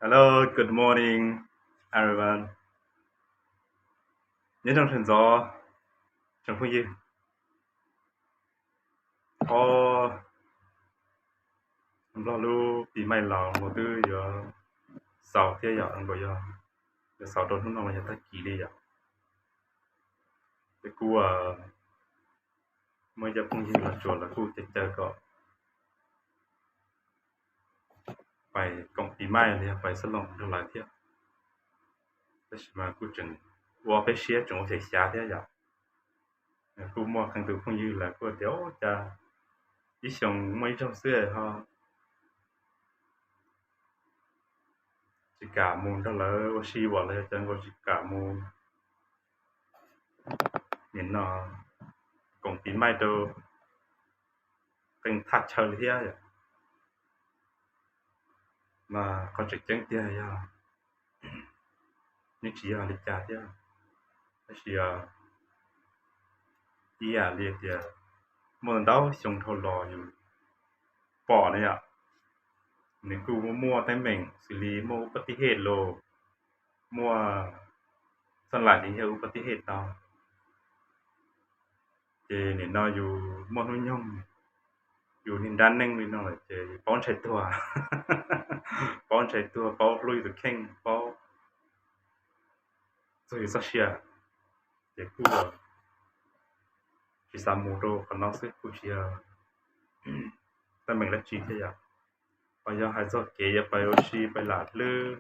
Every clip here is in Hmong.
Hello, good morning, everyone. Nyob zoo sawv ntxov tsoom phooj ywg. Ob, Nplog lub pis maij laus nkaus twb yuav xaus thiab yom, nkaus yog yuav xaus rau hnub no los yog tag kis li yom. Ces kuj muaj ib co phooj ywg los tsuas lawv kuj caw caw kom pais koom pis maij los yog pais xab loos nrog lawv thiab. Tab sis mas kuj tseem ua peb siab tseem ua xyem xyav thiab yom. Kuj muaj qee tus phooj ywg lawv kuj tias, Ub, cas ib xyoos muaj ib zaug xwb ho tsis kam mus nrog lawv ua si, ua los yog cas nkaus tsis kam mus nim no koom pis maij rau qee thaj chaw li thiab. Mas qhov tseem ceeb tiag yog nws tsis yog li cas thiab, tab sis ib yam li tias muaj ntau xyoo dhau los yus pom na yom, nws kuj muaj teeb meem xws li muaj ub pab tib hej los, muaj txoj lais li yog ub pab tib hej tau. Ces nim no yus muaj hnub nyoog, yus niag dab neeg li no lawm ces paub ntshai tuag, paub ntshai tuag, paub hlub yus tus kheej, paub txog yus txoj sia, ces kuj tsis xav mus rau qhov no xwb, kuj tsis yog teeb meem dab tsi thiab yom. Ho yog hais txog kev yuav pais ua si, pais lam hlwb,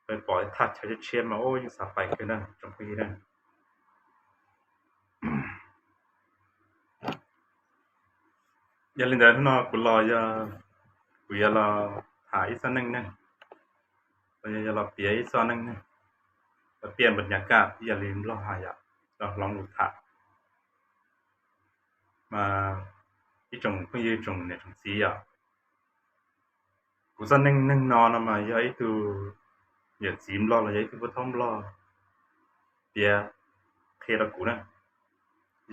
pais pom thaj chaw tshiab tshiab mas ub yeej xav pais kawg na tsoom phooj ywg na. Yog li ntawd hnub no kuv los yog kuv yuav los tham ib txoj neej neeg, los yog yuav los piav ib txoj neej neeg, los piav npaum nyab kaj ib yam li Nplog hais yom, los hloov lus tham. Mas ib tsoom phooj ywg tsoom niam tsoom txiv yom, kuv txoj neej neeg no no mas yog ib tug yawm txiv Nplog los yog ib tug pub thaub Nplog piav qhia rau kuv na.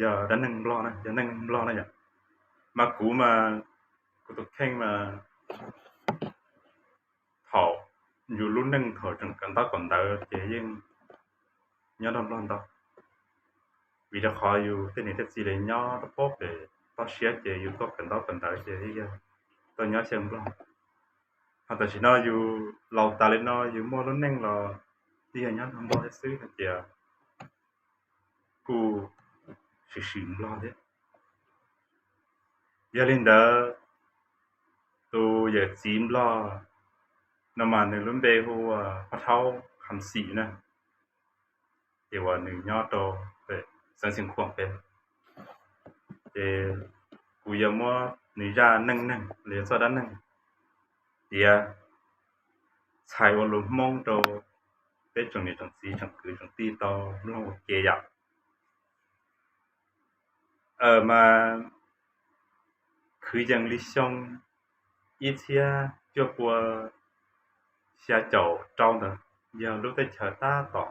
Yog dab neeg Nplog na, yog neej neeg Nplog na yom. Mas kuv mas, kuv tus kheej mas thaum yus lub neej thaum tseem kawm ntaub kawm ntawv ces yeej nyob nrog Nplog ntau, vim rau qhov yus tej niam tej txiv lawv nyob rau pem toj siab ces yus tuaj kawm ntaub kawm ntawv ces yeej yog tuaj nyob xyaw Nplog. Ho tam sim no yus laus tas li no yus muaj lub neej los yeej yog nyob nrog Nplog thiab xwb no ces kuj sim sim Nplog thiab. Yog li ntawd, tus yawm txiv Nplog no mas nws lub npe hu ua Paj Thaub Kham Xim na, ces uas nws nyob rau pem xeev Xeev Khuam pem. Ces kuv yuav muab nws zaj neej neeg los yog txoj dab neeg piav txhais ua lus Hmoob rau peb tsoom niam tsoom txiv tsoom kwv tsoom tij tau mloog ua ke yom. Mas kwv yees li xyoo ib txhiab cuaj pua xya caum rau ntawd, yog lub teb chaws tab tom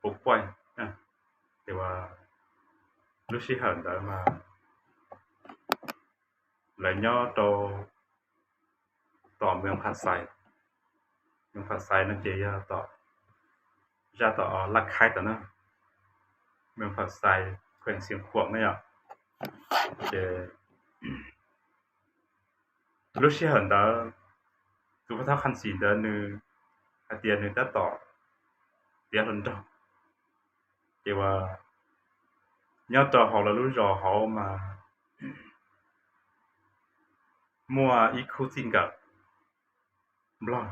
puv puaj, ces lub sij hawm ntawd mas lawv nyob rau tom Mees Phas Xais. Mees Phas Xais no ces yog tom, zaj tom Laj Khaib tom na, Mees Phas Xais, khueem Xeev Khuam na yom. Ces lub sij hawm ntawd tus Paj Thaub Kham Xim ntawd nws hais tias nws tab tom tiav hluas nraug, ces uas nyob rau hauv lawv lub zos hauv mas muaj ib khub txij nkawm Nplog,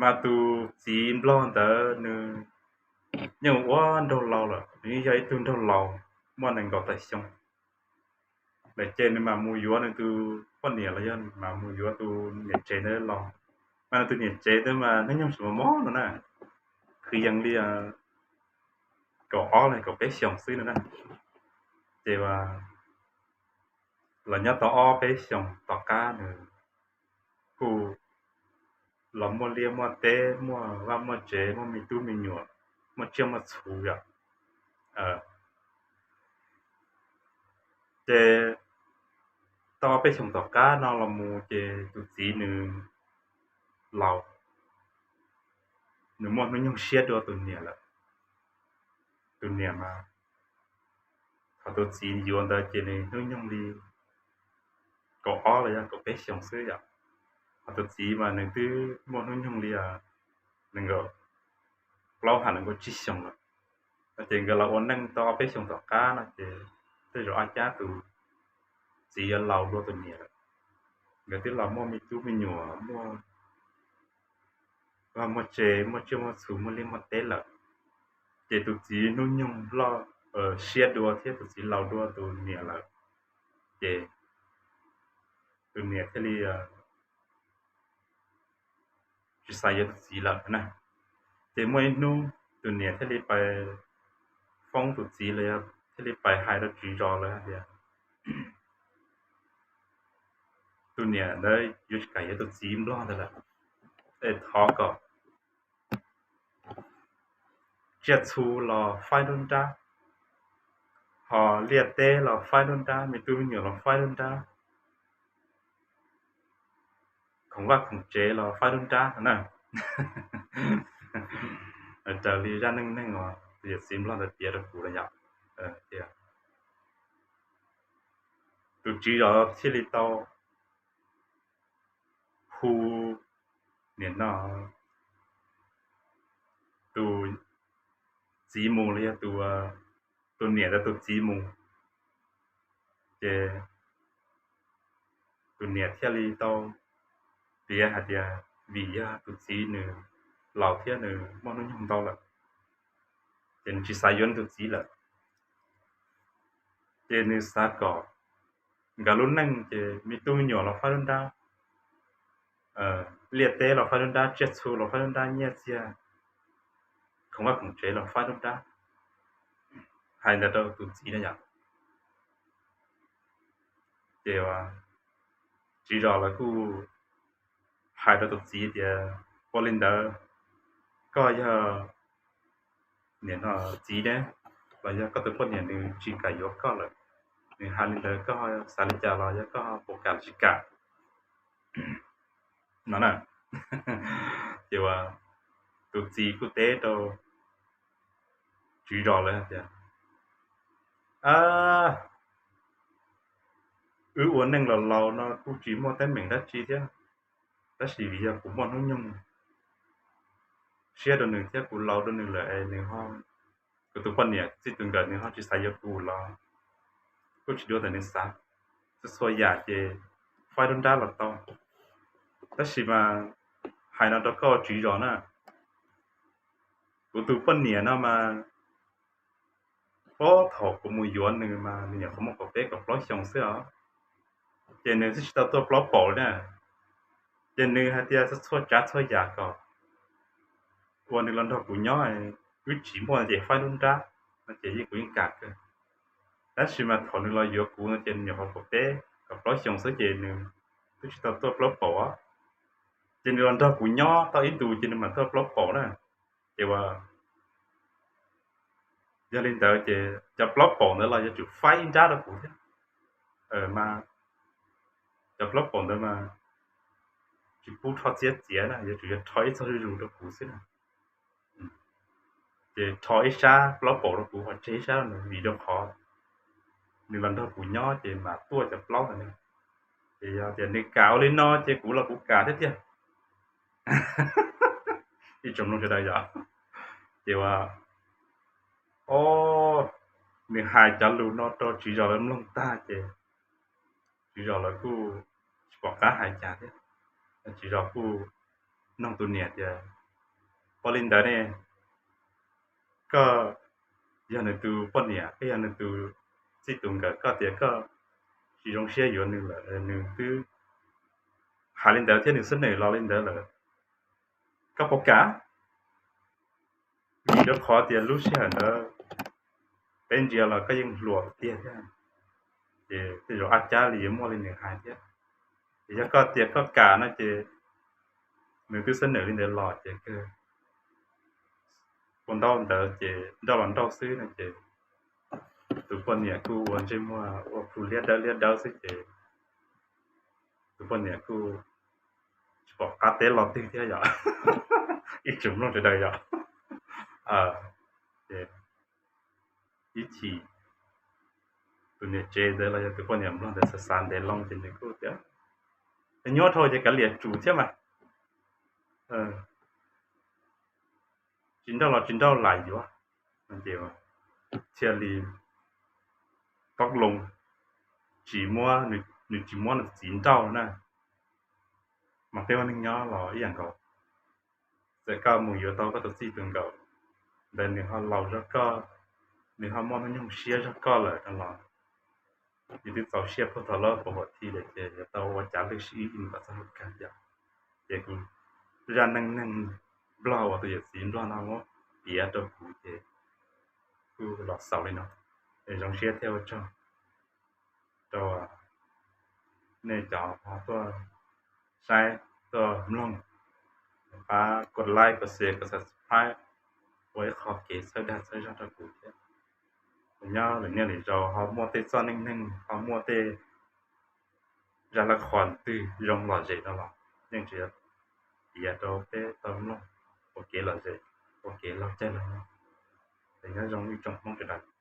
mas tus txiv Nplog ntawd nws yeej ua nraug laus lawm, nws yeej yog ib tug nraug laus muaj nees nkaum tawm xyoo lawm, ces nws mam mus yuav nws tus poj niam los yog nws mam mus yuav tus niam tsev ntawd los, mas nws tus niam tsev ntawd mas hnub nyoog tseem mos mos no na, kwv yees li kaum ob los kaum peb xyoos xwb no na. Ces los nyob tau ob peb xyoos tom qab nws kuj los muaj liaj muaj teb, muaj vaj muaj tsev, muaj me tub me nyuam, muaj tsiaj muaj txhu yom. Ces tau ob peb xyoos tom qab no los mus ces tus txiv nws laus, nws muaj hnub nyoog siab dua tus niam lawm. Tus niam mas, thaum tus txiv yuav ntawd ces nws hnub nyoog li kaum ob los yog kaum peb xyoos xwb yom. Ho tus txiv mas nws twb muaj hnub nyoog li nees nkaum plaub ha nees nkaum tsib xyoos lawm. No ces nkawd los ua neej tau ob peb xyoos tom qab no ces tej zaum ab cab tus txiv yuav laus dua tus niam lawm. Nkawd twb los muaj me tub me nyuam, muaj vaj muaj tse, muaj tsiaj muaj txhu, muaj liaj muaj teb lawm. Ces tus txiv hnub nyoog loj siab dua thiab tus txiv laus dua tus niam lawm, ces tus niam thiaj li tsis xav yuav tus txiv lawm na. Ces muaj ib hnub tus niam thiaj li pais foob tus txiv los yog thiaj li pais hais rau tswv zos lawm hais tias tus niam ntawd yuav tsis kam yuav tus txiv nplog ntawd lawm, es thov kom tsiaj txhu los faib nruab nrab, ho liaj teb los faib nruab nrab, me tub me nyuam los faib nruab nrab, khoom vaj khoom tsev los faib nruab nrab na. Raws li zaj neej neeg uas tus yawm txiv nplog ntawd piav rau kuv lawm yom. Tus tswv zos thiaj li tau hu niam no tus txiv mus los yog tus niam ntawd tus txiv mus, ces tus niam thiaj li tau piav hais tias vim yog tus txiv nws laus thiab nws muaj hnub nyoog ntau lawm, ces nws tsis xav yuav nws tus txiv lawm. Ces nws xav kom nkawd lub neej ces me tub me nyuam los faib nruab nrab, liaj teb los faib nruab nrab, tsiaj txhu los faib nruab nrab, nyiaj txiag, khoom vaj khoom tsev los faib nruab nrab. Hais ntawd rau tus txiv na yom. Ces tswv zos lawv kuj hais rau tus txiv tias ua li ntawd, koj yog niam no txiv ne, los yog koj tus poj niam nws tsis kam yuav koj lawm, nws hais li ntawd koj xav li cas los yog koj puas kam tsis kam no na. Ces tus txiv kuj teb rau tswv zos lawv tias wb ua neej los laus no kuj tsis muaj teeb meem dab tsi thiab, tab sis vim yog kuv muaj hnub nyoog siab rau nws thiab kuv laus rau nws lawm es nws ho, kuv tus poj niam txij tus nkawm nws ho tsis xav yuav kuv los kuj tsis dua ntawm nws xav, txhua txhua yam ces faib nruab nrab los tau. Tab sis mas hais no rau koj tswv zos na, kuv tus poj niam no mas, puag thaum kuv mus yuav nws mas nws nyuam qhuav muaj kaum peb kaum plaub xyoos xwb os, ces nws twb tsis tau tuaj plaub paum li na. Ces nws hais tias txhua txhua tsav txhua yam kom uas nws los nrog kuv nyob, wb tsis muaj ces faib nruab nrab no ces yeej kuv yeej kam kawg. Tab sis mas thaum nws los yuav kuv no ces nws nyuam qhuav kaum peb kaum plaub xyoos xwb ces nws twb tsis tau tuaj plaub paum os. Ces nws los nrog kuv nyob tau ib ntus ces nws mam tuaj plaub paum na. Ces ua yog li ntawd ces cov plaub paum ntawd los yuav tsum faib ib nrab rau kuv thiab mas. Cov plaub paum ntawd mas tsis pub rho txiab txiav na, yuav tsum yog rho ib txog zuj zus rau kuv xwb na. Ces rho ib sab plaub paum rau kuv ho tseg ib sab rau nws, vim rau qhov nws los nrog kuv nyob ces mam tuaj cov plaub ntawd. Ces yog tias nws kam ua li no ces kuv los kuv kam thiab tiag. Ib tsoom mloog sawv daws yog, ces ua, o, nws hais cov lus no rau tswv zos lawv mloog tag ces tswv zos lawv kuj tsis pom qab hais cas thiab. Tswv zos kuj nug tus niam tias, ua li ntawd ne, koj yog nws tus poj niam, koj yog nws tus txij tus nkawm, koj tias koj tsis zoo siab yuav nws lawm, nws twb hais li ntawd thiab nws xub nawm los li ntawd lawm, koj puas kam? Vim rau qhov tias lub sij hawm ntawd peb ntsia los koj yeej hluas tiag thiab, ces tej zaum ab cab li yuav muaj li nws hais thiab. Ces yog koj tias koj kam no ces nws twb xub nawm li ntawd los ces kawg ua ntaub ntawd ces nrauj los nrauj xwb no ces tus poj niam kuj ua ntsej muag ua plhu liab dawb liab dawb xwb ces tus poj niam kuj tsis pom qab teb los twg thiab yom. Ib tsoom mloog sawv daws yom. Ces ib chim tus niam tsev ntawd los yog tus poj niam mloog ntawd xav xav ntev loo ces nws kuj tias, nyuaj dhau ces kav liam tsum thiab mas, tsis nrauj los tsis nrauj lam yuav. Ces thiaj li tob loo, tsis muab, nws tsis muab nws txiv nrauj na. Mas peb ua neej nyob los ib yam nkaus, txawm koj mus yuav tau koj tus txij tus nkawm ntawd nws ho laus zog koj, nws ho muaj hnub nyoog siab zog koj lawm no los, yus twb txaus siab puag thaum lawm puas huam thiab ces yuav tau ua cav lwj sib ib mus kom txog hnub kawg yom. Ces kuv zaj neej neeg Nplog uas tus yawm txiv Nplog no muab piav rau kuv ces kuj los xaus li no. Es zoo siab thiab ua tsaug rau nej cov ho tuaj saib tuaj mloog, pab kos like, kos share, kos subscribe, ua ib qho kev txhawb dag txhawb zog rau kuv thiab. Nyob lwm niaj lwm zaus ho muaj tej txoj neej neeg, ho muaj tej zaj laj qhos twg zoo lom zem no los yeej tsis piav rau peb tau mloog ua kev lom zem, ua kev laug caij laug nyoog. Es nyob zoo ib tsoom Hmoob sawv daws.